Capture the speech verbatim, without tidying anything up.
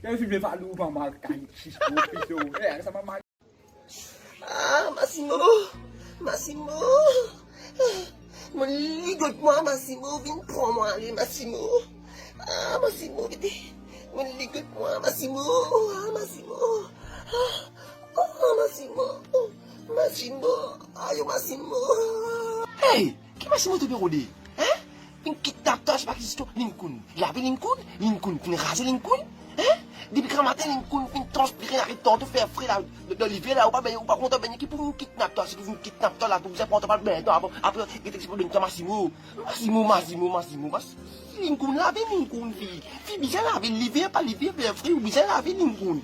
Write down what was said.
Finn vinn valou, mama, kay sis, pito. Eh, sa mama. Ah, Massimo! Massimo! Mo ligot mwa, Massimo, vinn pran mwa ale, Massimo. Ah, Massimo, vite. Mo ligot mwa, Massimo. Ah, Massimo. Ah, ah, Massimo. Massimo. Ayo, Massimo. Hey! Ki Massimo to pe rode? Hein? Finn kidnap twa, sepa ki zistwar. Lincoln. Lave Lincoln? Lincoln. Finn raze Lincoln? Hein? Depi gramatin Lincoln finn transpire, lave tanto fer fre la, dan liver la, ou pa bengne, ou pa kontan bengne, ki pou vinn kidnap twa, si pou vinn kidnap twa la, pou bizin pran twa, pa bengne, avan, apre, gete ki pou donn twa Massimo. Massimo, Massimo, Massimo, Mas-, Lincoln, lave Lincoln, fi. Fi bizin lave, liver pa liver, fer fre, ou bizin lave Lincoln.